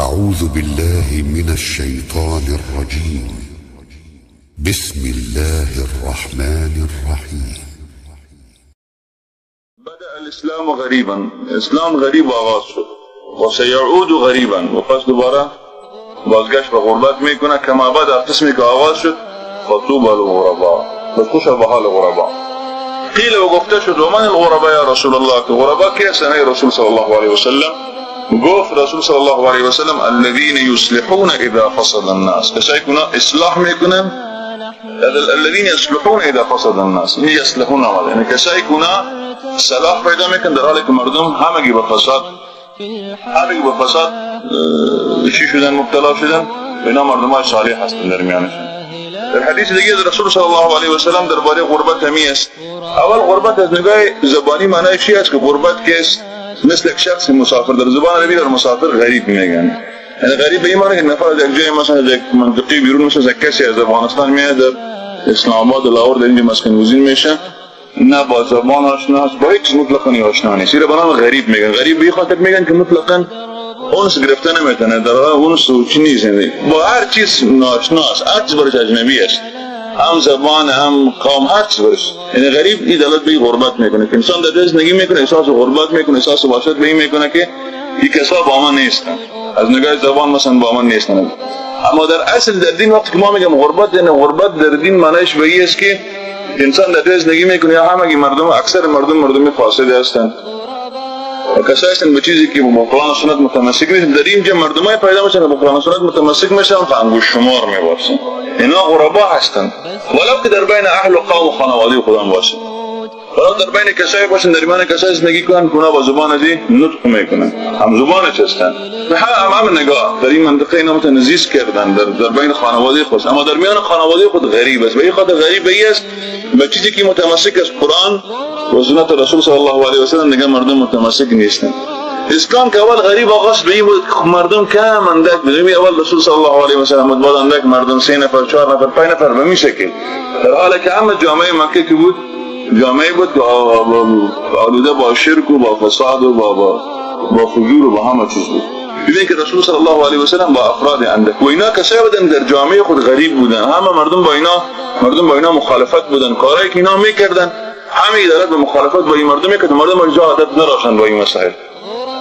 اعوذ بالله من الشیطان الرجیم. بسم الله الرحمن الرحیم. بدأ الاسلام غریبا، اسلام غریب آغاز شد و سیعود غریبا، و پس دوباره بازگشت به غربت میکنه. کما بدأ، قسمی که آغاز شد. فطوبى للغرباء، پس خوش به حال غربا. قیل و گفته شد و من الغرباء یا رسول الله، که غربا کی هستند ای رسول صلی الله علیه وسلم؟ گفت رسول صلی الله علیه وسلم الذين يصلحون اذا فسد الناس، کسایی که اصلاح میکنن. الذين يصلحون اذا فسد الناس، این یصلحون آمده، یعنی کسایی که صلاح پیدا میکنن در حالی که مردم همگی به فساد، همگی به فساد چی شدن، مبتلا شدن، و اینا مردم های صالح هستند در میانشون. در حدیث دیگه رسول صلی الله علیه و سلم درباره غربت همی است. اول غربت از نگاه زبانی معنای چی است؟ که غربت که است مثل یک شخص مسافر، در زبان عربی در مسافر غریب میگن. یعنی غریب به این معنی که نفر از یک جای مثلا از یک منطقه بیرون، مثلا از کسی از افغانستان میاد در اسلام آباد لاهور در اینجا مسکن گزین میشه، نه با زبان آشنا است، با هیچ چیز مطلقا آشنا نیست. این به نام غریب میگن. غریب به این خاطر میگن که مطلقا اونس گرفته نمیتونه، در اونس چی نیست، با هر چیز ناآشنا است، هر چیز برش اجنبی است، هم زبان هم قوم، هر چیز برش. یعنی غریب این دلالت به غربت میکنه که انسان در زندگی میکنه احساس غربت میکنه، احساس وحشت به این میکنه که این کسا با من نیستن، از نگاه زبان مثلا با من نیستن. اما در اصل در دین وقتی که ما میگم غربت، یعنی غربت در دین معنیش به این است که انسان در زندگی میکنه یا همگی مردم، اکثر مردم مردم فاسد هستند و کسایی هستند به چیزی که با قرآن و سنت متمسک نیستند. در اینجا مردمای پیدا میشن که با قرآن و سنت متمسک میشن و انگشت شمار میباشن، اینا غربا هستند، ولو که در بین اهل و قوم و خانواده خودم باشن، ولو در بین کسایی باشن، در میان کسایی زندگی کنن که اونا با زبان ازی نطق میکنن، هم زبانش هستند. هم نگاه در این منطقه اینا مثلا زیست کردن در بین خانواده خود، اما در میان خانواده خود غریب است. به این خاطر غریب به است به چیزی که متمسک از قرآن و سنت رسول صلی الله علیه و سلم دیگه مردم متمسک نیستند. اسلام که اول غریب آغاز به این بود که مردم کم اندک بود. اول رسول صلی الله علیه و سلم بود، بعد اندک مردم 3 نفر 4 نفر 5 نفر به می شکل، در حالی که همه جامعه مکه که بود جامعه بود که آلوده با شرک و با فساد و با فجور و با همه چیز بود. ببین که رسول صلی الله علیه و سلم با افراد اندک و اینا کسایی بودن در جامعه خود غریب بودن، همه مردم با اینا، مردم با اینا مخالفت بودن، کارهایی که اینا میکردن همه ادارات به مخالفت با این مردم میکردن، مردم اینجا عادت نداشتن با این مسائل.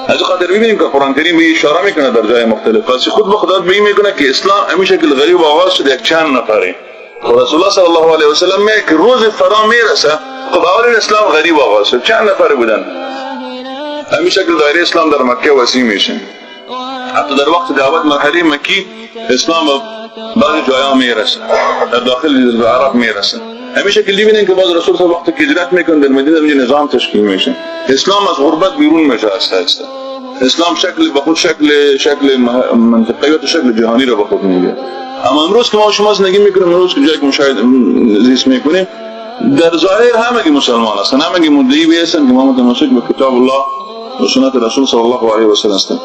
از خاطر ببینیم که قرآن کریم به اشاره میکنه در جای مختلف، پس خود به خدا به این میکنه که اسلام همین شکل غریب آغاز شد یک چند نفره. رسول الله صلی الله علیه و سلم میگه که روز فرا میرسه. خب اول اسلام غریب آغاز شد، چند نفره بودن، همین شکل دایره اسلام در مکه وسیع میشه. حتی در وقت دعوت مرحله مکی اسلام به بعضی جایا میرسه، در داخل عرب میرسه. همین شکل میبینن که باز رسول صلی وقتی که هجرت میکنه در مدینه اونجا نظام تشکیل میشه، اسلام از غربت بیرون میشه آهسته آهسته. اسلام شکل به خود شکل منطقه‌ای و شکل جهانی رو به خود میگیره. اما امروز که ما شما زندگی میکنیم، امروز که جایی که مشاهده زیست میکنیم، در ظاهر همگی مسلمان هستن، همگی مدعی به هستن که ما متمسک به کتاب الله و سنت رسول صلی الله علیه و سلم هستند،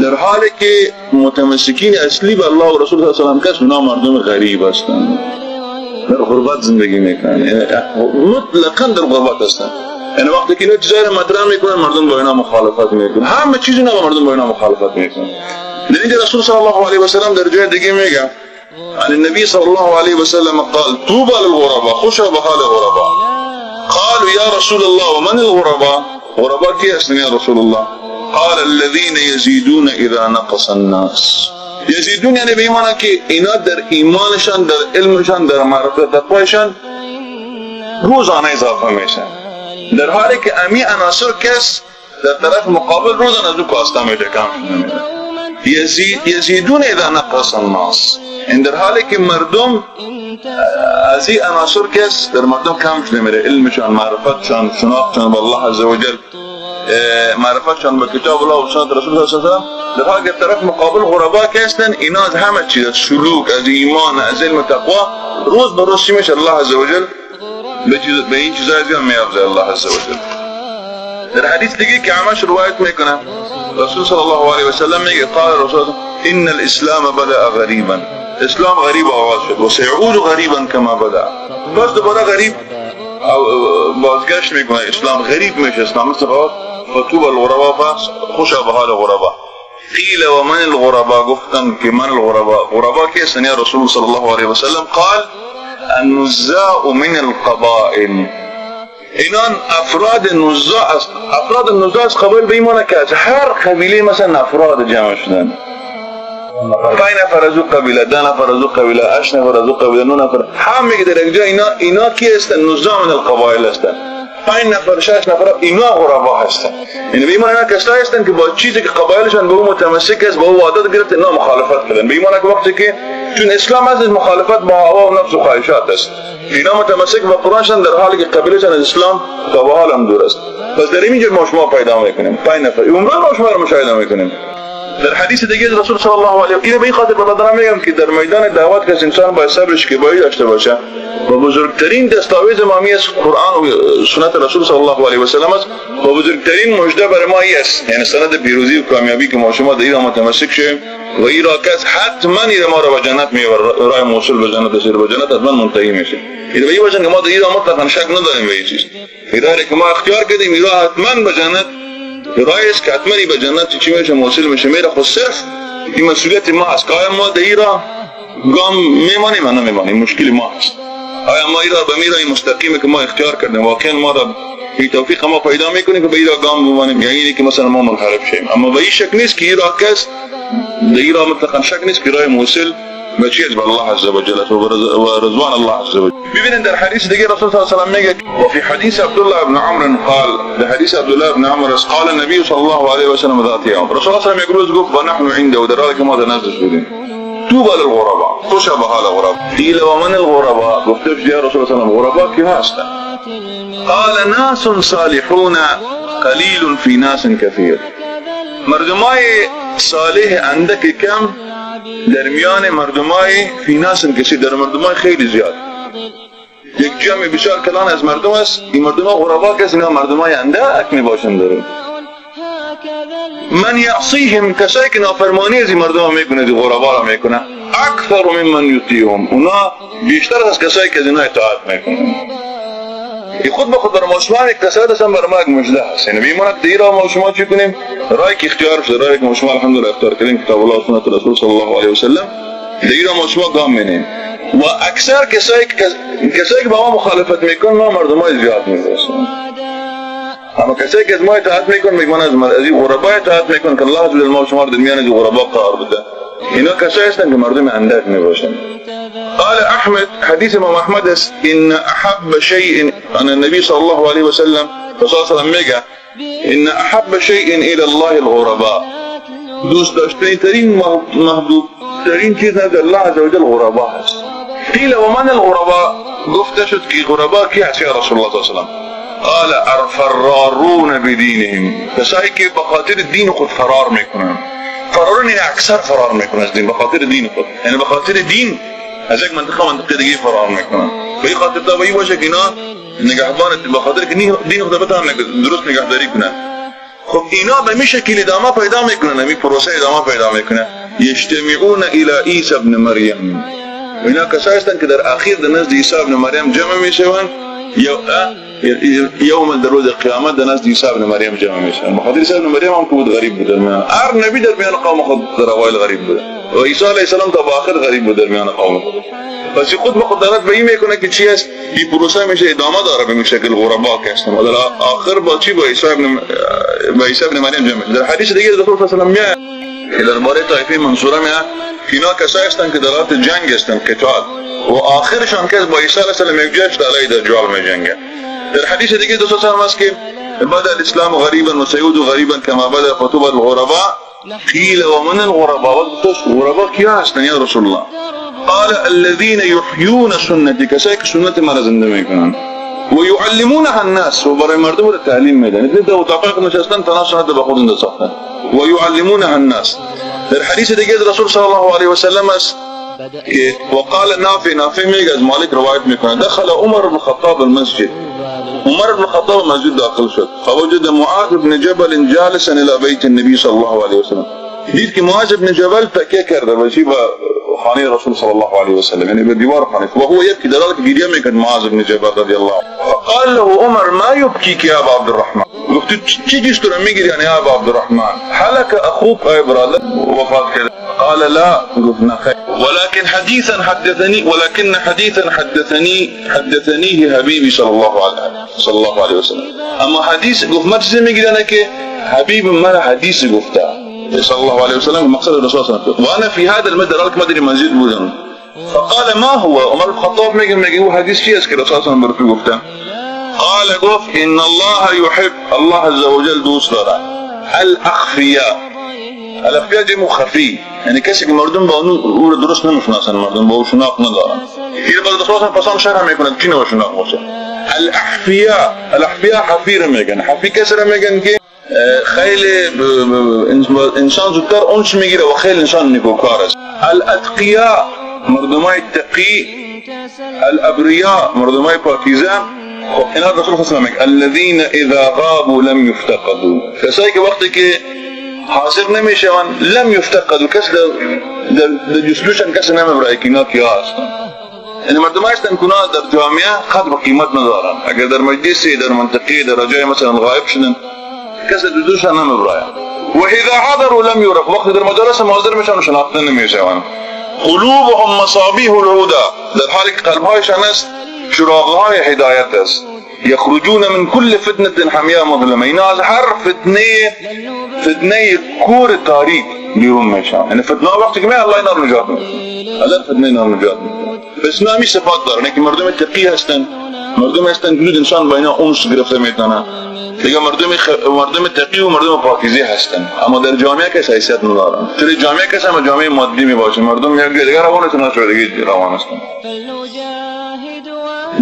در حالی که متمسکین اصلی به الله و رسول صلی الله علیه و سلم کس اونا مردم غریب هستند، در غربت زندگی میکنن، یعنی مطلقا در غربت هستند. یعنی وقتی که اینا چیزایی رو مطرح میکنن مردم با اینا مخالفت میکنن، همه چیز اینا با مردم با اینا مخالفت میکنن. در اینجا رسول صلی الله علیه و سلم در جای دیگه میگه عن النبي صلى الله عليه وسلم قال طوبى للغرباء، خوشا به حال غربا. قالوا يا رسول الله ومن الغرباء؟ غرباء کی هستن یا رسول الله؟ قال الذين يزيدون اذا نقص الناس. یزیدون یعنی به این معنی که اینا در ایمانشان، در علمشان، در معرفت تقوایشان روزانه اضافه میشن، در حالی که امی عناصر کس در طرف مقابل روزانه از او کاسته میشه، کم شده میشه. یزیدون اذا نقص الناس، این در حالی که مردم از این عناصر کس در مردم کم شده میره، علمشان، معرفتشان، شناختشان به الله عزوجل، معرفتشان به کتاب الله و سنت رسول صلی الله علیه و سلم. در حالی که طرف مقابل غربا که هستن اینا از همه چیز، از سلوک، از ایمان، از علم و تقوا روز به روز چی میشه؟ الله عزوجل به این چیزای زیاد میافزه الله عزوجل. در حدیث دیگه که همش روایت میکنه رسول صلی الله علیه و سلم میگه قال رسول ان الاسلام بدأ غریبا، اسلام غریب آغاز شد و سیعود غریبا کما بدأ، باز دوباره غریب بازگشت میکنه، اسلام غریب میشه، اسلام مثل فطوبى للغرباء، خوشا به حال غربا. قیل و من الغرباء، گفتن که من الغرباء، غربا کی هستن یا رسول صلی الله علیه و سلم؟ قال النزاع من القبائل. اینان افراد نزاع است، افراد نزاع از قبایل به این معنی که از هر قبیله مثلا افراد جمع شدن، 5 نفر از او قبیله، 10 نفر از او قبیله، 8 نفر از او قبیله، 9 نفر، همه در یک جا اینا کی هستن؟ نزاع من القبایل هستن. 5 نفر 6 نفر اینا غربا هستن. یعنی به این معنی کسایی هستن که با چیزی که قبایلشان به او متمسک است، با او عادت گرفت، اینا مخالفت کردن. به این معنی که وقتی که چون اسلام از مخالفت با هوا و نفس و خواهشات است، اینا متمسک با قرآن شدن در حالی که قبیلهشان از اسلام تا به حال هم دور است. پس در اینجا ما شما پیدا میکنیم 5 نفر، امروز ما شما رو مشاهده میکنیم. در حدیث دیگه رسول صلی الله علیه و آله، به این خاطر برادران میگم که در میدان دعوت کس انسان باید صبرش که باید داشته باشه و بزرگترین دستاویز ما است قرآن و سنت رسول صلی الله علیه و سلم است و بزرگترین مژده بر ما است، یعنی سند پیروزی و کامیابی که ما شما در ایران متمسک شویم و این را کس حتما این ما را به جنت میبره، راه موصول به جنت است، به جنت حتما منتهی میشه. این به این وجه که ما در ایران مطلقا شک نداریم به این چیز، این راه که ما اختیار کردیم این راه حتما به جنت راه است که حتما به جنت چی میشه موصول میشه میره. خود صرف این مسئولیت ما است که آیا ما در ایران گام میمانیم یا نمیمانیم، مشکل ما است. آیا ما ایران به میرای مستقیمی که ما اختیار کردیم واقعا ما را این توفیق ما پیدا میکنیم که به ایران گام بمانیم، یعنی اینی که مثلا ما منحرف شیم؟ اما به این شک نیست که ایران کس در ایران مطلقا شک نیست که راه موصل به چی است؟ به الله عز وجل و رضوان الله عز وجل. ببینید در حدیث دیگه رسول صلی الله علیه و سلم میگه و فی حدیث عبدالله بن عمرو قال، در حدیث عبدالله بن عمرو قال النبی صلی الله علیه و سلم ذات یوم، رسول الله صلی الله علیه و سلم یک روز گفت و نحن عنده، در حالی که ما در نزدش بودیم، طوبى للغرباء، خوشا به حال غربا. قیل و من الغرباء، گفته یا رسول الله صلی الله علیه و سلم غربا کی هستند؟ قال ناس صالحون قلیل فی ناس کثیر. مردمای صالح اندک کم در میان مردمای فی ناس کثیر، در مردمای خیلی زیاد. یک جمع بسیار کلان از مردم است، این مردم ها غربا کس، اینا مردمای اندک می باشند. داره من یعصیهم، کسایی که نافرمانی از این مردم ها میکنه، از غربا را میکنه، اکثر ممن یطیعهم، اونا بیشتر از کسایی که از اینا اطاعت میکنن. خود به خود بر ما شما یک تسلط هستن، بر ما یک مژده هست. یعنی به این معنی که ما شما چی کنیم؟ راهی که اختیار شده، راهی که ما شما الحمدلله اختیار کردیم، کتاب الله و سنت رسول صلی الله علیه و سلم، در ما شما گام می‌نیم. و اکثر کسایی که با ما مخالفت میکنن ما مردمای زیاد می‌رسن. اما کسایی که از ما اطاعت میکنن، میگن از این غربا اطاعت میکنن که الله عز وجل ما شما رو در میان از غربا قرار بده، اینا کسایی هستن که مردم اندک میباشن. قال احمد، حدیث امام احمد است، ان احب شيء عن النبي صلى الله عليه وسلم، رسول الله صلی الله علیه و میگه ان احب شيء الى الله الغرباء، دوست داشتنی ترین محبوب ترین چیز نزد الله عز وجل غربا هست. قیل و من الغرباء، گفته شد که غربا کی هست یا رسول الله صلی الله علیه و سلم؟ قال الفرارون بدینهم، کسایی که به خاطر دین خود فرار میکنن. فرارون یعنی اکثر فرار میکنن از دین، به خاطر دین خود، یعنی به خاطر دین از یک منطقه منطقه دیگه فرار میکنن. به این خاطر تا به این باشه که اینا نگهبان، به خاطر که دین خود بتونن درست نگهداری کنن. خب اینا به می شکل ادامه پیدا میکنن، همین پروسه ادامه پیدا میکنه. یجتمعون الی عیسی ابن مریم، اینا کسایی هستند که در اخیر در نزد عیسی ابن مریم جمع میشوند، یوم در روز قیامت در نزد عیسی ابن مریم جمع میشوند. به خاطر عیسی ابن مریم هم که بود غریب بود در میان هر نبی، در میان قوم خود در اوایل غریب بود و عیسی علیه السلام تا به آخر غریب بود در میان قوم خود. پس خود به خود دلالت به این میکنه که چی است؟ این پروسه میشه ادامه داره به این شکل غربا که هستن و در آخر با چی؟ با عیسی ابن مریم جمع. در حدیث دیگه رسول الله صلی الله علیه و سلم میاد درباره طایفه منصوره میاد که اینا کسایی هستند که در حالت جنگ هستند، قتال، و آخرشان کس با عیسی علیه السلام یک جای شد علیه دجال میجنگه. در حدیث دیگه رسول الله است که بدا الاسلام غریبا و سيعود غریبا کما بدا فطوبى للغرباء. قیل و من الغرباء، غربا کیا هستند یا رسول الله؟ قال الذين يحيون سنتي، کسایی که سنت مرا زنده میکنن و يعلمونها الناس، و برای مردم را تعلیم میدن. در اتاق نشستن تنها سنت به خود زنده ساختن و يعلمونها الناس. در حدیث دیگه رسول صلی الله علیه و سلم است وقال نافع، نافع میگه از مالک روایت میکنه، دخل عمر بن الخطاب المسجد، عمر بن الخطاب مسجد داخل شد، فوجد معاذ بن جبل جالسا الى بیت النبی صلی الله علیه و سلم، دید که معاذ بن جبل تکیه کرده و چی با خانه رسول صلی الله علیه و سلم، یعنی به دیوار خانه، و هو یبکی، در حالی که گریه میکرد معاذ بن جبل رضی الله عنه. فقال له عمر ما یبکیک یا ابا عبدالرحمن؟ گفت چی چیز تو رو میگیری یعنی ابا عبدالرحمن؟ هلك اخوك ای برادر وفات کرد؟ قال لا، گفت نه خیر، ولكن حديثا حدثني، ولكن حديثا حدثني حدثنيه حبيبي صلى الله عليه وسلم. اما حدیث گفت ما چیزی میگیرنه که حبیب من حدیث گفته صلى الله عليه وسلم، مقصد الرسول صلى الله عليه وسلم، وانا في هذا المدى ذلك ما ادري مسجد بودم. فقال ما هو؟ عمر الخطاب میگه هو حدیث چی است که رسول صلی الله علیه و گفته؟ قال گفت ان الله يحب، الله عز وجل دوست داره الاخفیاء. الاخفیاء جمع خفی، یعنی کسی که مردم با او رو درست نمیشناسن، مردم با او شناخت ندارن. این بعد رسول صلی الله علیه و شرح میکنه چی نوع شناخت باشه. الاخفیاء، الاخفیاء حفی رو میگن. حفی کسی رو میگن که خیلی انسان زودتر اونس میگیره و خیلی انسان نیکوکار است. الاتقیاء مردمای تقی، الابریاء مردمای پاکیزه. خب اینا رسول الله میگه الذين اذا غابوا لم يفتقدوا، کسایی که وقتی که حاضر نمیشون لم يفتقدوا، کس در جستجوشان کسی نمیبره که اینا کیا هستن. یعنی مردم هستن که در جامعه قدر و قیمت ندارن، اگر در مجلسی در منطقه در جای مثلا غایب شدن کسی جستجوشان نمیبره. و اذا حضروا لم يعرف، وقتی در مدارس حاضر میشن شناخته نمیشون. قلوبهم مصابیح الهدى، در حالی که قلبهایشان است چراغهای هدایت است. یخرجون من كل فتنة حمیاء مظلمه، اینا از هر فتنه کور تاریک بیرون میشن. یعنی فتنه وقتی که می الله اینا رو نجات میده، الله فتنه اینا رو نجات میده. پس اینا همی صفات دارن که مردم تقی هستن، مردم هستن که انسان با اینا انس گرفته میتونه دیگه، مردم تقی و مردم پاکیزه هستن، اما در جامعه کس حیثیت ندارن. چون جامعه کس هم جامعه مادی میباشه، مردم یک دیگه روانتون نشده دیگه روان هستن.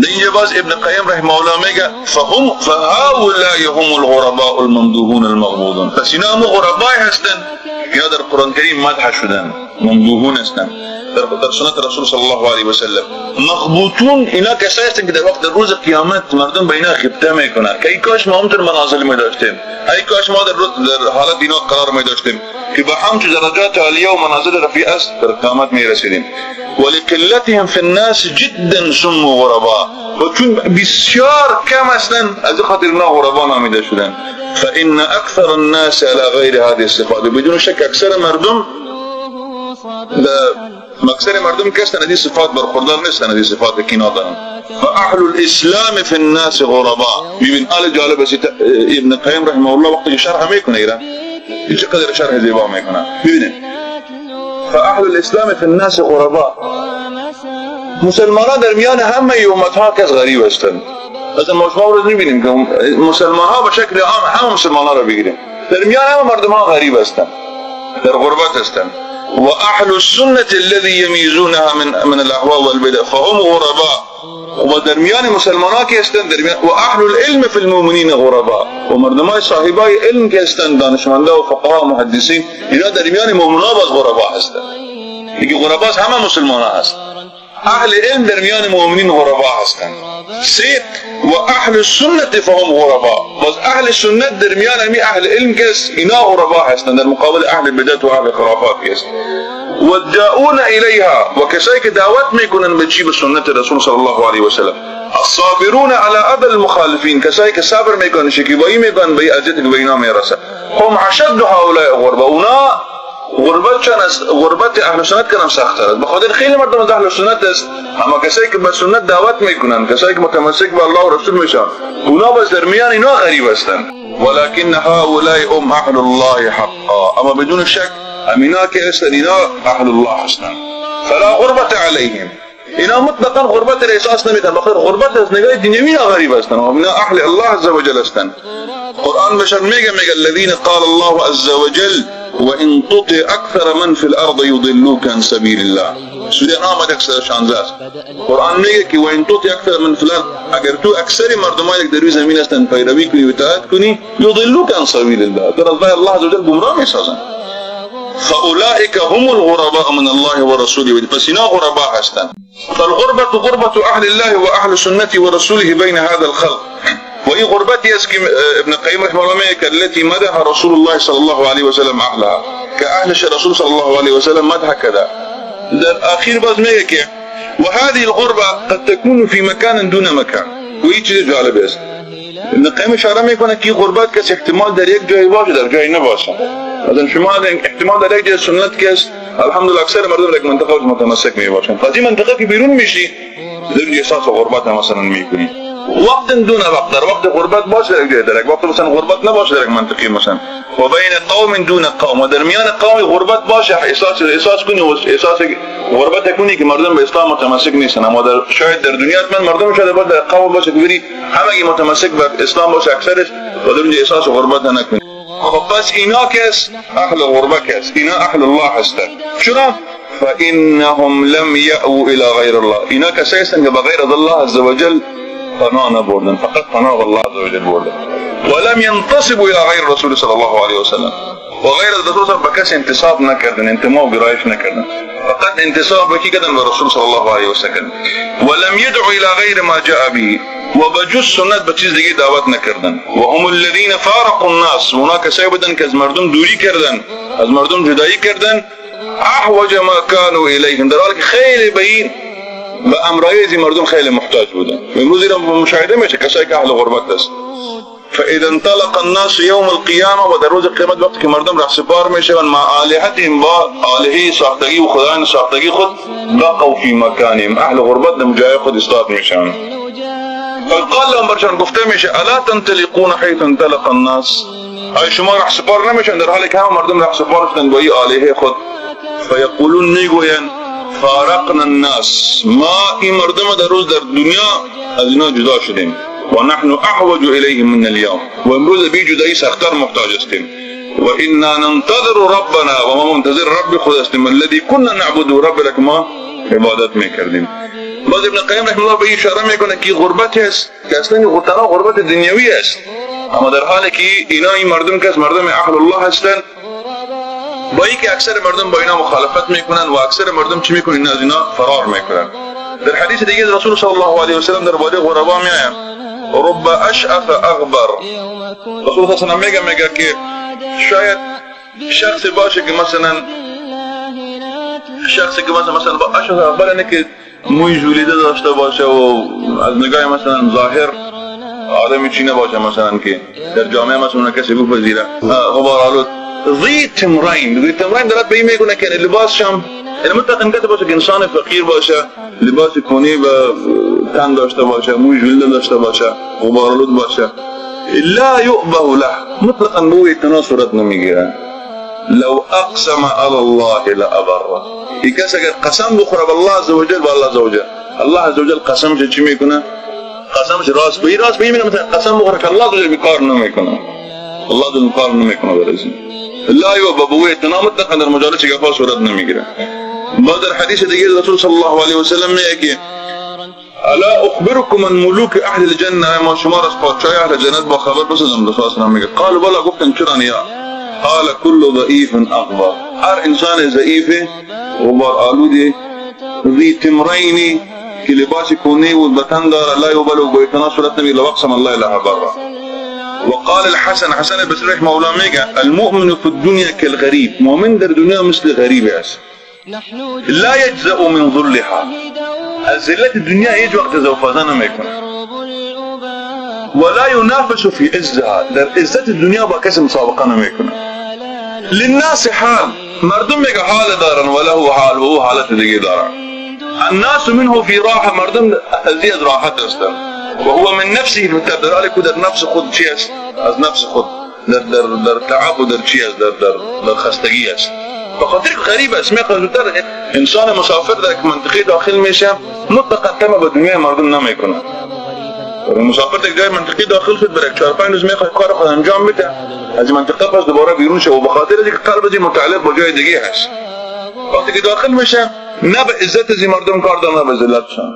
در اینجا باز ابن قیم رحمه الله میگه فهم فهؤلاء هم الغرباء الممدوحون المغبوضون. پس اینا هم غربای هستن که در قرآن کریم مدح شدن، ممدوحون هستن در سنت رسول صلی الله علیه و سلم. مغبوطون اینا کسایی هستن که در وقت روز قیامت مردم به اینا غبطه میکنن که ای کاش ما همطور منازل میداشتیم، ای کاش ما در حالت اینا قرار میداشتیم که با همچو درجات عالیه و منازل رفیع است در قیامت میرسیدیم. ولقلتهم في الناس جدا سموا غربا، و چون بسیار کم هستن از خاطر اینا غربا نامیده شدن. فان اکثر الناس على غیر هذه الصفات، بدون شک اکثر مردم اکثر مردم که هستن از این صفات برخوردار نیستن، از این صفات که اینا دارن. فاهل الاسلام فی الناس غربا. ببین آل جالب است ابن قیم رحمه الله وقتی شرح میکنه ایران چقدر شرح زیبا میکنه. ببینید فاهل الاسلام فی الناس غربا، مسلمانان در میان همه امت ها کس غریب هستند. مثلا ما شما روز میبینیم که مسلمان ها به شکل عام همه مسلمان ها رو بگیریم در میان همه مردم ها غریب هستند، در غربت هستند. واهل السنة الذي يميزونها من الاهواء والبدع فهم غرباء، و در میان مسلمان ها که هستند در میان و اهل العلم فی المؤمنین غربا، و مردم های صاحبای علم که هستند دانشمندا و فقها و محدثین اینا در میان مؤمنان باز غربا هستند. دیگه غربا همه مسلمان ها هستند. اهل علم در میان مؤمنین غربا هستند. سه و اهل السنت فهم غربا، باز اهل سنت در میان همی اهل علم که اینا غربا هستند در مقابل اهل بدعت و اهل خرافات است. و الداؤون الیها، و کسایی که دعوت میکنن به چی؟ به سنت رسول صلی الله علیه و سلم. الصابرون علی اذى المخالفین، کسایی که صبر میکنن شکیبایی میکنن به اذیت که به اینا میرسه. هم اشد هؤلاء غربا، اونا غربت چون از غربت اهل سنت کنم سخت است. بخاطر خیلی مردم از اهل سنت است، اما کسایی که به سنت دعوت میکنن، کسایی که متمسک به الله و رسول میشن، اونا باز در میان اینا غریب هستند. ولكن هؤلاء هم اهل الله حقا، اما بدون شک امینا که هستند اینا اهل الله هستند. فلا غربت علیهم، اینا مطلقا غربت را احساس نمیکنن، بخاطر غربت از نگاه دنیوی اینا غریب هستند، اینا اهل الله عز وجل هستند. قرآن بشر میگه الذين قال الله عز وجل وإن تطع أكثر من في الأرض يضلوك عن سبيل الله. سوره انعام 116 است. قرآن میگه که وإن تطع أكثر من في الأرض، اگر تو اکثر مردمای که در روی زمین هستند پیروی کنی و اطاعت کنی، یضلوک عن سبیل الله، در از راه الله عز وجل گمراه میسازند. فأولئك هم الغرباء من الله ورسوله، پس اینا غربا هستند. فالغربة غربة أهل الله وأهل سنته ورسوله بين هذا الخلق. وهي غربتي است که ابن قیم رحمه الله میگه التي مدح رسول الله صلى الله عليه وسلم اهلها، که اهلش رسول صلی الله علیه و سلم مدح کرده. در اخیر باز میگه که و هذه الغربه قد تكون في مكان دون مكان. و این چیز جالب است. ابن قیم اشاره میکنه که غربت کس احتمال در یک جای باشه در جای نباشه. مثلا شما احتمال در یک جای سنت که است، الحمدلله اکثر مردم در یک منطقه متمسک می باشن. از این منطقه که بیرون میشی در احساس غربت مثلا میکنی. وقت دون وقت، در وقت غربت باشه در یک جای، در یک وقت مثلا غربت نباشه در یک منطقه مثلا. و بین قوم دون قوم، و در میان قوم غربت باشه، احساس کنی و احساس غربت کنی که مردم به اسلام متمسک نیستن. اما در شاید در دنیا من مردم شاید باید در قوم باشه که بری همگی متمسک به اسلام باشه اکثرش، و در اونجا احساس غربت نکنی. خب پس اینا کس اهل غربه کس، اینا اهل الله هستن. چرا؟ فانهم لم یأووا الى غیر الله. اینا کسایی هستن که به غیر الله عز وجل پناه نبردن، فقط پناه به الله عز وجل بردن. ولم ينتصبوا الى غير الرسول صلى الله عليه وسلم، و غیر رسول صلی به کسی انتصاب نکردن، انتماء و گرایش نکردن، فقط انتصاب به کی کردن؟ به رسول صلی الله علیه وسلم. ولم يدعوا الى غير ما جاء به، و به جز سنت به چیز دیگه دعوت نکردن. و هم الذين فارقوا الناس، اونا کسایی بودن که از مردم دوری کردن، از مردم جدایی کردن. احوج ما كانوا الیهم، در حالی که خیلی به این به امرای از مردم خیلی محتاج بودن. امروز اینا مشاهده میشه کسایی که اهل غربت است. فاذا انطلق الناس يوم القيامه، و در روز قیامت وقتی که مردم رهسپار میشوند، مع آلهتهم، با آلهه ساختگی و خدایان ساختگی خود، بقوا فی مکانهم، اهل غربت در جای خود ایستاد میشوند. فقال لهم، برشان گفته میشه الا تنطلقون حيث انطلق الناس، آیا شما رهسپار نمیشن در حالی که همه مردم رهسپار شدن با این آلهه خود؟ فیقولون، میگویند فارقنا الناس، ما این مردم در روز در دنیا از اینا جدا شدیم. و نحن احوج الیهم من اليوم، و امروز به جدایی سخت‌تر محتاج هستیم. و انا ننتظر ربنا، و ما منتظر رب خود هستیم، الذي كنا نعبد، رب را که ما عبادت میکردیم. باز ابن قیم رحمه الله به این اشاره میکنه که غربت هست که اصلا تنها غربت دنیوی است، اما در حالی که اینا این مردم که مردم اهل الله هستند، با اینکه اکثر مردم با اینا مخالفت میکنن و اکثر مردم چی میکنن؟ اینا از اینا فرار میکنن. در حدیث دیگه رسول صلی الله علیه و سلم درباره غربا میآید رب اشعث اغبر، رسول صلی الله علیه و میگه که شاید شخصی باشه که مثلا شخصی که مثلا با اشعث اغبر، یعنی که موی ژولیده داشته باشه و از نگاه مثلا ظاهر آدمی چی نباشه، مثلا که در جامعه مثلا کسی بپذیره، غبار آلود، ذی تمرین. ذی تمرین دلالت به این میکنه که لباسش هم یعنی مطلقاً کسی باشه که انسان فقیر باشه، لباس کهنه و تن داشته باشه، موی ژولیده داشته باشه، غبارآلود باشه، لا یؤبه له، مطلقاً به او اعتنا صورت نمیگیره. لو اقسم علی الله لابره، این کس اگر قسم بخوره به الله عزوجل، به الله عزوجل، الله عزوجل قسمش چی میکنه؟ قسمش راست به این راست به این میگه، مثلا قسم بخوره که الله عزوجل کار نمیکنه، الله عزوجل کار نمیکنه برای لا یؤبه، به او اعتنا مطلقاً در مجالس گپا صورت نمیگیره. باز در حدیث دیگه رسول صلی الله علیه و سلم میگه که الا اخبركم عن ملوک اهل الجنه، ما شما را از پادشاه اهل جنت با خبر بسازم. رسول الله میگه قالوا بلا، گفتن چرا نیا؟ قال كل ضعیف اغبر، هر انسان ضعیف غبار آلود ذی تمرین که لباس کهنه و بتن داره، لا یبلغ، با اعتنا صورت نمیگیره، لو اقسم الله لابره. وقال الحسن، حسن البصری رحمه الله میگه المؤمن في الدنيا كالغريب، مؤمن در دنیا مثل غریب است، لا يجزأ من ذلها، از ذلت دنیا هیچ وقت جزا نمیکنه، ولا ينافس في عزها، در عزت دنیا با کسی مسابقه نمیکنه. للناس حال، مردم میگه حال دارن، وله حال، و او حالت دیگه دارن. الناس منه في راحه، مردم از راحت هستن. و هو من نفسه في تعب، در حالی که در نفس خود چی است؟ از نفس خود در در در تعب و در چی است؟ در در در خستگی است. به خاطر که غریب است، میخواد زودتر انسان مسافر در یک منطقه داخل میشه، مطلقا طمع به دنیای مردم نمیکنه. مسافر در جای منطقه داخل شد، برای 4-5 روز میخواد کار خود انجام بده، از این منطقه پس دوباره بیرون شه، و به خاطر اینکه قلب از متعلق با جای دیگه هست. وقتی که داخل میشه نه به عزت از مردم کار داره، نه به ذلتشان.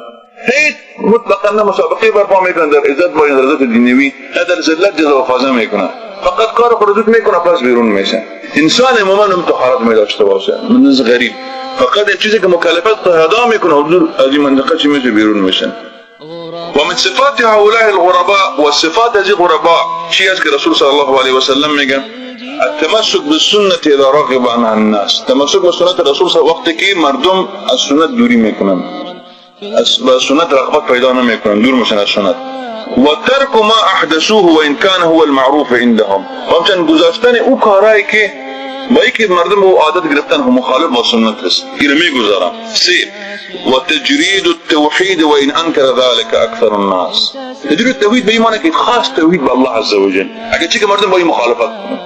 هیچ مطلقا نه مسابقه برپا میکنه در عزت با در عزت دینوی، نه در ذلت جزا و فازه میکنه، فقط کار خود زود میکنه پس بیرون میشه. انسان عموما هم طهارت می داشته باشه، من غریب، فقط چیزی که مکلفت ادا میکنه از این منطقه چی میشه؟ بیرون میشه. و من صفات هؤلاء الغرباء، و صفات از غربا چی است که رسول صلی الله علیه و سلم میگه التمسك بالسنة اذا رغب عنها الناس. تمسک به سنت رسول وقتی که مردم از سنت دوری میکنن، از سنت رغبت پیدا نمیکنن، دور میشن از سنت. و ترک ما احدثوه و ان كان هو المعروف عندهم. و همچنین گذاشتن او کارهایی که با اینکه مردم او عادت گرفتن هم مخالف با سنت است، این میگذارن. سه، و تجرید التوحید و ان انکر ذلك اکثر الناس. تجرید التوحید به این معنی که خاص توحید به الله عز وجل، اگه چی که مردم با این مخالفت کنن.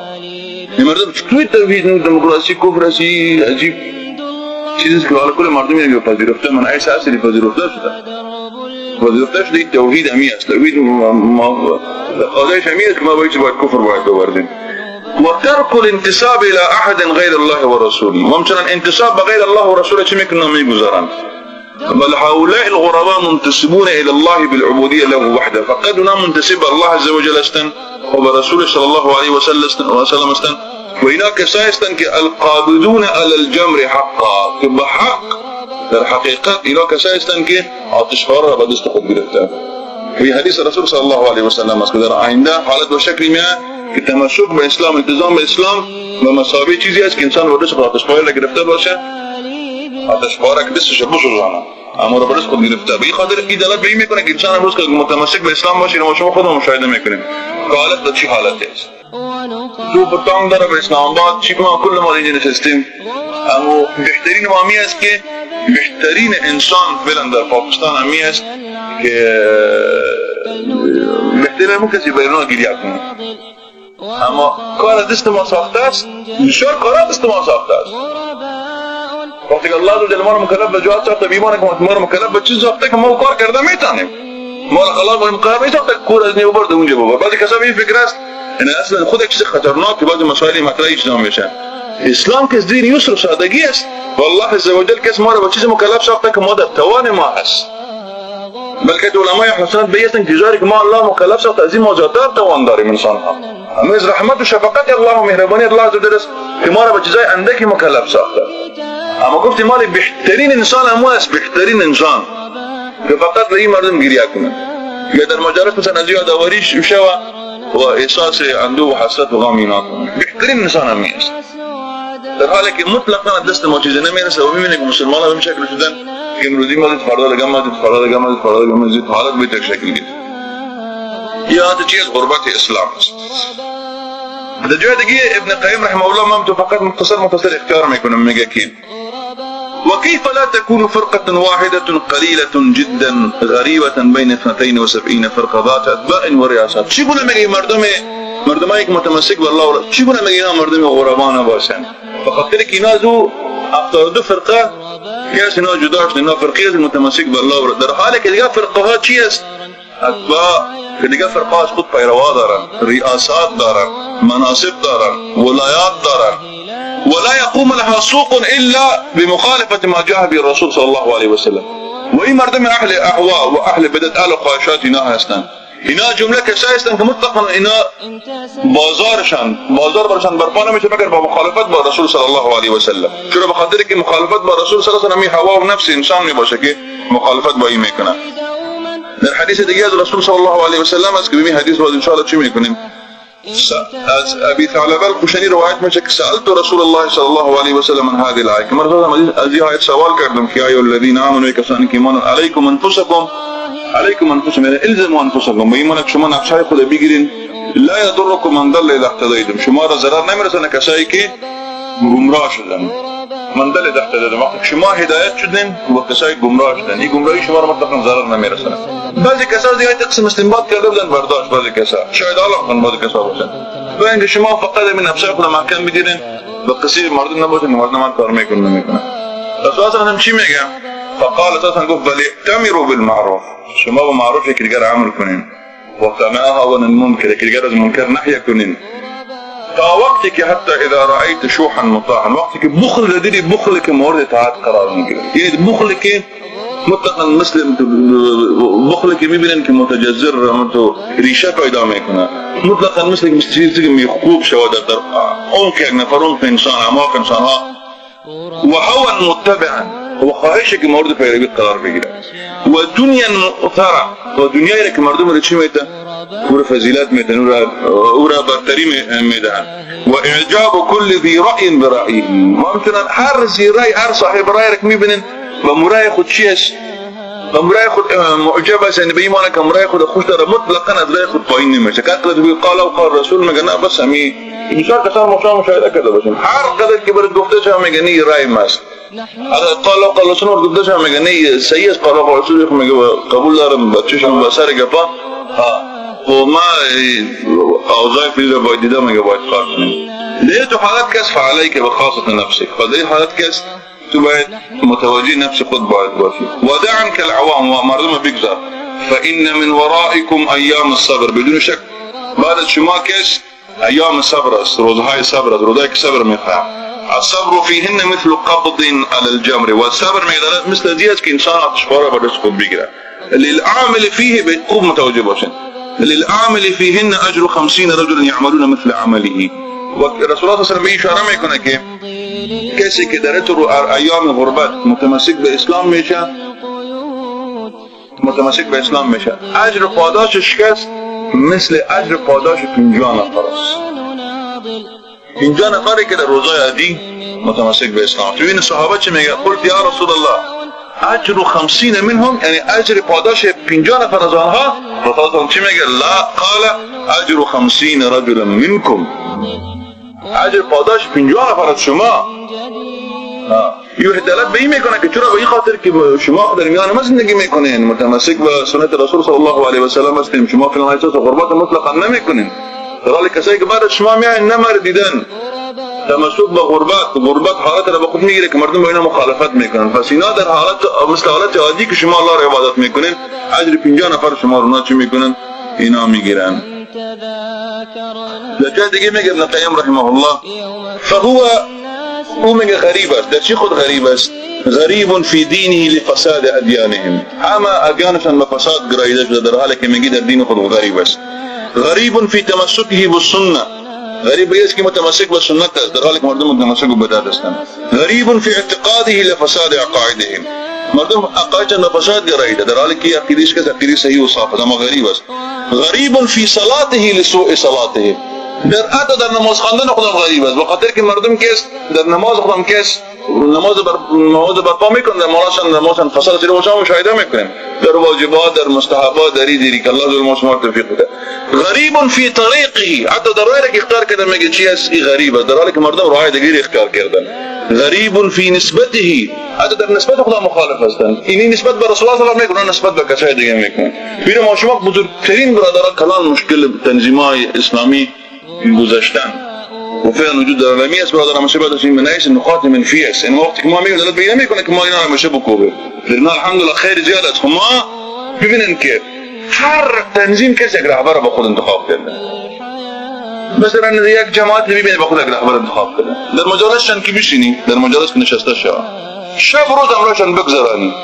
این مردم چطور توحید دموکراسی کفر است، عجیب چیزی که حالا کل مردم اینو پذیرفته، من عیسی اصلی پذیرفته شده، پذیرفته شده. این توحید همی است، توحید ما قضایش همی است که ما باید کفر باید بوردیم. و ترک الانتساب الى احد غیر الله و رسوله. و همچنان انتساب به غیر الله و رسوله چی میکنن؟ میگذارن. بل هؤلاء الغرباء منتسبون الى الله بالعبودية له وحده. فقط اونا منتسب به الله عز وجل هستند و به رسول صلی الله علیه وسلم هستند. و اینا کسایی هستند که القابضون علی الجمر حقا، که به حق در حقیقت اینا کسایی هستند که آتشفار را به دست خود گرفتن. و حدیث رسول صلی الله علیه وسلم است که در آینده حالت به شکلی میاد که تمسک به اسلام، التزام به اسلام به مثابه چیزی است که انسان به دست خود آتشفار را گرفته باشه، آتشفار که دستش بسوزانه اما را به دست خود گرفته. به این خاطر این دلالت به این میکنه که انسان امروز که متمسک به اسلام باشه، ما شما خودمون مشاهده میکنیم که حالت به چی حالتی است. تو پتانگ داره به اسلام آباد چی ما کل ما اینجا نشستیم، اما بهترین وامی است که بهترین انسان فعلا در پاکستان همی است که بهترین همون کسی به ایران گریه کنه. اما کار دست ما ساخته است، بسیار کار دست ما ساخته است. وقتی که الله عز ما رو مکلف به جهاد ساخته، بیمانه که ما رو مکلف به چیز ساخته که ما کار کرده میتونیم. ما الله مکلف ساخته کور از نیو برد اونجا ببر. بعضی کسا به این فکر است یعنی اصلا خود یک چیز خطرناک که بعضی مسائل مطرح اجرا میشه. اسلام که دین یسر و سادگی است و الله عز وجل کس ما رو به چیز مکلف ساخته که ما در توان ما هست. بلکه علمای اهل سنت به این که ما الله مکلف ساخته از این ما زیادتر توان داریم انسان ها. اما از رحمت و شفقت الله و مهربانی الله عز وجل است که ما را به چیزای اندکی مکلف ساخته. اما گفتیم مال بهترین انسان همو است، بهترین انسان که فقط به این مردم گریه کنه یا در مجالس مثلا از یادآوری شوه و احساس اندوه و حسرت و غم اینا کنه. بهترین انسان همی است، در حالی که مطلقا دست ما چیزی نمیرسه و میبینه که مسلمان ها به شکل شدن که امروزی ما دید، فردا دیگه ما دید، فردا دیگه ما دید، فردا دیگه ما دید، حالت به یک شکل گرفت. یا چیز غربت اسلام است. در جای دیگه ابن قیم رحمه الله من تو فقط مختصر مختصر اختیار میکنم، میگه که وكيف لا تكون فرقة واحدة قليلة جدا غريبة بين 72 فرقة ذات أتباع ورئاسات. چگونه میگه مردمایی که متمسک به الله، چگونه میگه اینا مردم غربا نباشن؟ به خاطر که اینا از او 72 فرقه که است اینا جدا شدن، اینا فرقه است متمسک به الله، در حالی که دیگه فرقه ها چی است؟ اتباع، که دیگه فرقه از خود پیروا دارن، ریاست دارن، مناصب دارن، ولایات دارن. ولا يقوم لها سوق الا بمخالفه ما جاء به الرسول صلى الله عليه وسلم. و این مردم اهل اهواء و اهل بدعت، اهل خواهشات اینا هستند. اینا جمله کسایی هستند که مطلقا اینا بازارشان بازار برشان برپا نمیشه مگر با مخالفت با رسول صلی الله علیه و سلم. چرا؟ به خاطر که مخالفت با رسول صلی الله علیه و سلم هوا و نفس انسان میباشه که مخالفت با این میکنه. در حدیث دیگه از رسول صلی الله علیه و سلم است که ببین حدیث باز ان شاء الله چی میکنیم. از ابي ثعلبه الخشني روایت میشه که سألت رسول الله صلی الله علیه و سلم عن هذه الآیه، که من از این آیت سوال کردم که ایها الذین آمنوا، کسانی که ایمان علیکم انفسکم، علیکم انفسکم یعنی الزموا انفسکم، به این معنی که شما نفسهای خود بگیرین، لا یضرکم من ضل اذا اهتدیتم، شما را ضرر نمیرسانه کسایی که گمراه شدن. من ضل اذا اهتدیتم، وقتی شما هدایت شدین و کسایی گمراه شدن، این گمراهی شما را مطلقا ضرر نمیرسانه. بعضی کسا دیگه تقسیم استنباط کرده بودن برداشت، بعضی کسا شاید الله کن بعضی کسا باشن و اینکه شما فقط من نفسهای خود محکم بگیرین و قصیر مردم نباشین، مردم من کار میکنن نمیکنن. رسول الله چی میگه؟ فقال اساسا گفت بل ائتمروا بالمعروف، شما با معروف یکی دیگر عمل کنین، و تناهوا عن المنکر، یکی دیگر از منکر نهی کنین، تا وقتی که حتی اذا رأیت شوحا مطاعا، وقتی که بخل دیدی، بخل که مورد اطاعت قرار میگیره، یعنی بخل که مطلقا مثل بخل که میبینن که متجذر ریشه پیدا میکنه، مطلقا مثل چیزی که میخکوب شود در عمق یک نفر، عمق انسان، اعماق انسان ها، و هوا متبعا، و خواهشی که مورد پیروی قرار بگیره، و دنیا مؤثره، و دنیایی که مردم رو چی میته؟ او را فضیلت میدن، او را برتری میدن. و اعجاب کل ذی رأی برأیه، و همچنان هر ذی رأی، هر صاحب رأی را که میبینن و مرای خود چی است؟ و مرای خود معجب است، یعنی به این معنی که مرای خود خوش داره، مطلقا از رأی خود پایین نمیشه. که قدر قال و قال رسول میگه نه بس همی بسیار کسان مشاهده کرده باشیم، هر قدر که برات گفته شده میگه نه رأی ماست، قال و قال رسول گفته شده میگه نه صحیح است، قال و قال رسول میگه قبول دارم بچه‌شم به سر گپا و ما اوضاع فعلی را باید دیده میگه باید کار کنیم. در تو حالت کس فعلیک بخاصة نفسك، و در حالت کس تو باید متوجه نفس خود باید باشی. و دع عنك العوام، و مردم بگذار. فإن من ورائكم ایام الصبر، بدون شک بعد از شما کس ایام صبر است، روزهای صبر است، روزهایی که صبر میخواهم. الصبر فیهن مثل قبض علی الجمر، و صبر میگه مثل ازی است که انسان آتشپا را بر دست خود بگیره. للعامل فیه، به خوب متوجه باشین، للعامل فیهن اجر 50 رجلا یعملون مثل عمله. و رسول الله صلی الله علیه و اشاره میکنه که کسی که در تو ایام غربت متمسک به اسلام میشه، متمسک به اسلام میشه، اجر پاداشش کس مثل اجر پاداش 50 نفر است. 50 نفری که در روزای عادی متمسک به اسلام. تو این صحابه چه میگه؟ قلت یا رسول الله اجر 50 منهم، یعنی اجر پاداش 50 نفر از آنها. رسول الله چی میگه؟ لا، قال اجر 50 رجلا منکم، اجر پاداش 50 نفر از شما. یه دلالت به این میکنه که چرا؟ به این خاطر که شما در میان ما زندگی میکنین، متمسک به سنت رسول صلی الله علیه و سلم هستیم، شما فلان احساس غربت مطلقا نمیکنین. در حالی کسایی که بعد از شما میاین نمردیدن تمسک به غربت، غربت حالت را به خود میگیره که مردم با اینا مخالفت میکنن. پس اینا در حالت مثل حالت عادی که شما الله را عبادت میکنین، اجر 50 نفر شما رو چی میکنن؟ اینا میگیرن. در جای دیگه میگه ابن قیم رحمه الله فهو، او میگه غریب است. در چی خود غریب است؟ غریب فی دینه لفساد ادیانهم، همه ادیانشان به فساد گراییده شده، در حالی که میگه در دین خود غریب است. غریب فی تمسکه بالسنه، غریب است که متمسک به سنت است، در حالی که مردم متمسک به بدعت هستند. غریب فی اعتقاده لفساد عقایدهم، مردم عقایدشان به فساد گراییده، در حالی که عقیدهش که عقیده صحیح و صاف است، اما غریب است. غریب فی صلاته لسوء صلاته، در حتی در نماز خواندن خودم غریب است، به خاطر که مردم کس در نماز خودم کس نماز برپا میکنن، در مالاشان نمازشان فساد چیزی باشه مشاهده میکنیم، در واجبات، در مستحبات، در دیری که الله ظلم شما توفیق بده. غریب فی طریقه، حتی در راهی که اختیار کردن میگه چی است؟ این غریب است، در حالی که مردم راه دیگری اختیار کردن. غریب فی نسبته، حتی در نسبت خدا مخالف هستند، اینی نسبت به رسول الله صلی الله علیه و آله میکنن، نسبت به کسای دیگه میکنن. ببین ما شما بزرگترین برادران کلان مشکل تنظیمای اسلامی گذشتن و فعلا وجود در عالمی است برادر، همیشه بعد از این منعیس نقاط منفی است. یعنی وقتی که ما میگیم دلالت به نمیکنه که ما اینا همیشه بکوبه، لأن الحمدلله خیر زیاد است. ما ببینن که هر تنظیم کسی یک رهبر به خود انتخاب کرده. مثلا یک جماعت میبینه به خود یک رهبر انتخاب کرده، در مجالسشان که بشینی، در مجالس که نشسته شو، شب روز امراشان بگذرانی،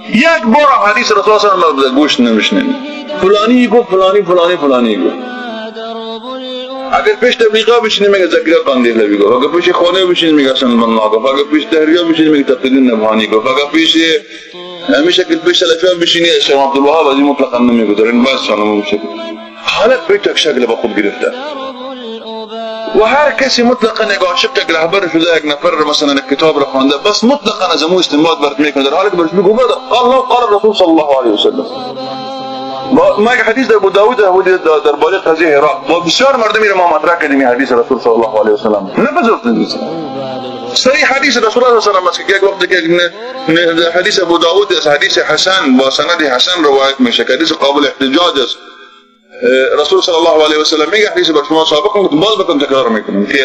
یک بار حدیث رسول الله صلی الله علیه و آله گوش نمیشنوی، فلانی گفت، فلانی فلانی فلانی گفت. اگر پیش تبلیغا بشینی میگه زکریا قندیل گفت، اگر پیش خانه بشینی میگه حسن بنا گفت، اگر پیش تحریریا بشینی میگه تقی‌الدین نبهانی گفت، اگر پیش همیشه که پیش سلفیا بشینی شیخ عبدالوهاب از این مطلقا نمیگذاره. این بس شما شکل حالت به یک شکل به خود گرفته و هر کسی مطلقا یک عاشق یک رهبر شده، یک نفر مثلا یک کتاب را خوانده، بس مطلقا از امو استنباط برات میکنه، در حالی که برش میگه الله قال رسول صلی الله علیه و سلم. ما یک حدیث در ابو داود درباره قضیه عراق با بسیار مردمی را ما مطرح کردیم، حدیث رسول صلی الله علیه و سلم نپذیرفتند. صریح حدیث رسول الله صلی الله علیه و سلم است که یک وقت که حدیث ابو داود است، حدیث حسن با سند حسن روایت میشه که حدیث قابل احتجاج است. رسول صلی الله علیه و سلم میگه حدیث بر شما سابق باز بکنم تکرار میکنم که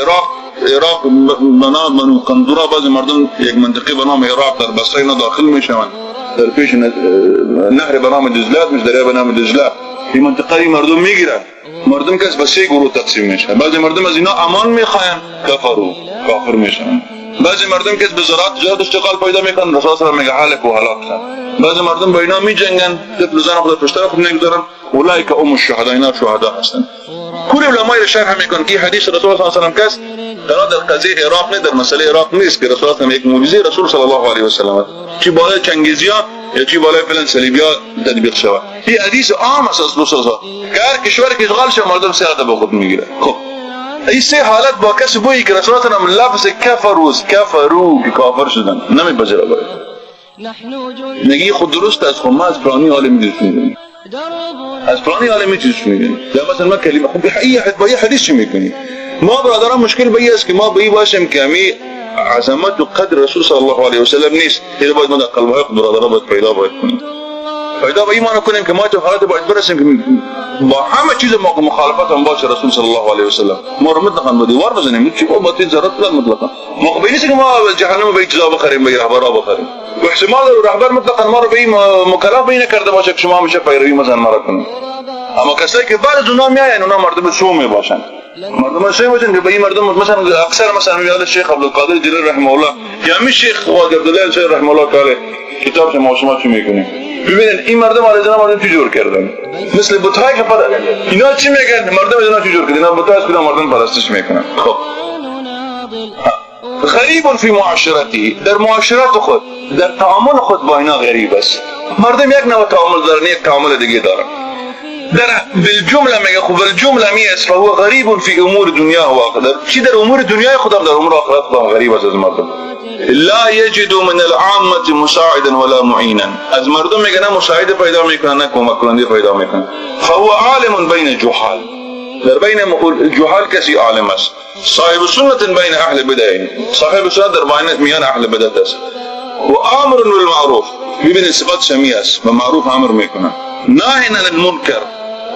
عراق بنا بنو قندورا، بعضی مردم یک منطقه به نام عراق در بصره اینا داخل میشوند، در پیش نهر به نام دجله میشه، دریا به نام دجله، این منطقه مردم میگیرن. مردم کس به سه گروه تقسیم میشه، بعضی مردم از اینا امان میخواین، کفرو کافر میشن، بعضی مردم کس به زراعت تجارت اشتغال پیدا میکنن، رسول الله میگه هلک و هلاک شدن. بعضی مردم با اینا میجنگن، طفل زن خود پشت خود نمیگذارن، اولئک هم الشهداء، اینا شهدا هستن. کل علمای را شرح میکنن که حدیث رسول الله صلی الله علیه و سلم کس در قضیه عراق نه، در مسئله عراق نیست که رسول الله یک معجزه رسول صلی الله علیه و سلم که بالای چنگیزیا یا چی بالای فلان صلیبیا تطبیق شود. این حدیث عام است از رسول که هر کشور که اشغال شود مردم سه به خود میگیره. خب این سه حالت با کسی بویی که رسول الله لفظ کفرو که کافر شدن نمیپذیره. باید میگی خود درست است، خب ما از فلانی عالم میدونیم، از فلانی عالم میدونیم، یا مثلا ما کلمه خب با یه حدیث چی میکنی؟ ما برادران مشکل به این است که ما به این باشیم که همی عظمت و قدر رسول صلی الله علیه و سلم نیست. این باید ما در قلب‌های خود برادران باید پیدا باید کنیم، پیدا به این معنی کنیم که ما تو حالت باید برسیم که با همه چیز ما مخالفت هم باشه رسول صلی الله علیه و سلم ما رو مطلقا با دیوار بزنیم، چی با تین ضرورت نداره مطلقا. ما خب نیست که ما جهنم به چیزا بخریم، به رهبرا بخریم. و احتمال داره رهبر مطلقا ما رو به این مکلف به این نکرده باشه که شما همیشه پیروی مثلا ما را کنید. اما کسایی که بعد از اونا میاین اونا مردم شوم میباشن، مردم شوم باشن که به این مردم مثلا اکثر مثلا میاد شیخ عبدالقادر جیلانی رحمه الله یا می شیخ عبدالله شیخ رحمه الله تعالی کتابش ما شما چی میکنیم. ببینید این مردم علیه مردم چی جور کردن، مثل بت‌های که پر اینا چی میگن، مردم اینا چی جور کردن، اینا بت‌های که مردم پرستش میکنن. خب غریب فی معاشرته، در معاشرت خود، در تعامل خود با اینا غریب است. مردم یک نوع تعامل دارن، یک تعامل دیگه دارن. در بالجمله میگه خب بالجمله می است فهو غریب فی امور دنیا و آخرت، چی در امور دنیای خودم در امور آخرت خودم غریب است از مردم. لا یجد من العامه مساعدا ولا معینا، از مردم میگه نه مساعد پیدا میکنه نه کمک کننده پیدا میکنه. فهو عالم بین جهال، در بین جهال کسی عالم است. صاحب سنت بین اهل بدع، صاحب سنت در میان اهل بدعت است. و امر بالمعروف، ببینید صفات شمیع است، به معروف امر میکنه. نهی عن المنکر،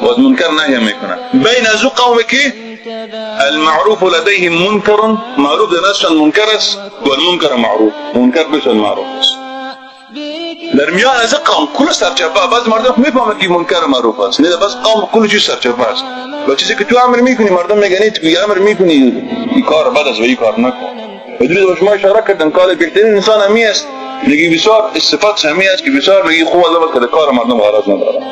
و از منکر نهی میکنه. بین از قوم که المعروف لديهم منکر، معروف در نزدشان منکر است و المنکر معروف، منکر بهشان معروف است. در میان از قوم کل سرچپه، بعض مردم میفهمند که منکر معروف است، نه بس قوم کل چیز سرچپه است. و چیزی که تو امر میکنی مردم میگن تو امر میکنی این کار بد است و این کار نکن. و دیروز به شما اشاره کردم که بهترین انسان همی است، میگه بسیار صفات همی است که بسیار میگه خوب الله که کار مردم غرض نداره.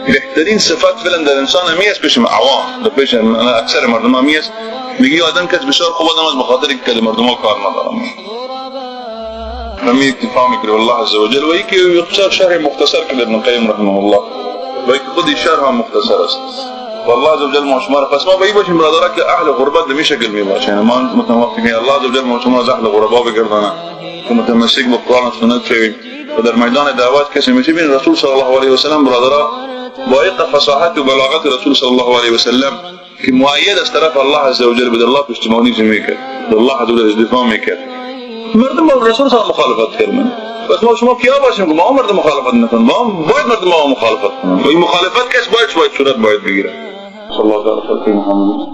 بهترین صفت فعلا در انسان همی است پیش عوام، در پیش اکثر مردم همی است. میگه آدم که بسیار خوب آدم است بخاطر که مردم ها کار ندارن. همی اکتفا میکنه والله عز وجل. و یکی بسیار شرح مختصر کرد ابن قیم رحمه الله، و یکی خود شرح هم مختصر است. والله عز وجل ما شما را پس ما به این باشیم برادرها که اهل غربت به شکل می باشیم. ما متوافقیم الله عز وجل ما شما از اهل غربا بگردانه که متمسک به قرآن و سنت شویم و در میدان دعوت کسی میشه. ببین رسول صلی الله علیه و سلم برادرها با ایق فصاحت و بلاغت رسول صلی الله علیه و سلم که مؤید از طرف الله عز وجل بود، الله پشتیبانی میکرد، الله عز وجل دفاع میکرد. مردم با رسول صلی مخالفت کردن. بس ما شما کیا باشیم که ما مردم مخالفت نکنیم؟ ما باید مردم ما مخالفت کنیم. و این مخالفت کس باید صورت باید بگیره. صلی الله علیه و محمد.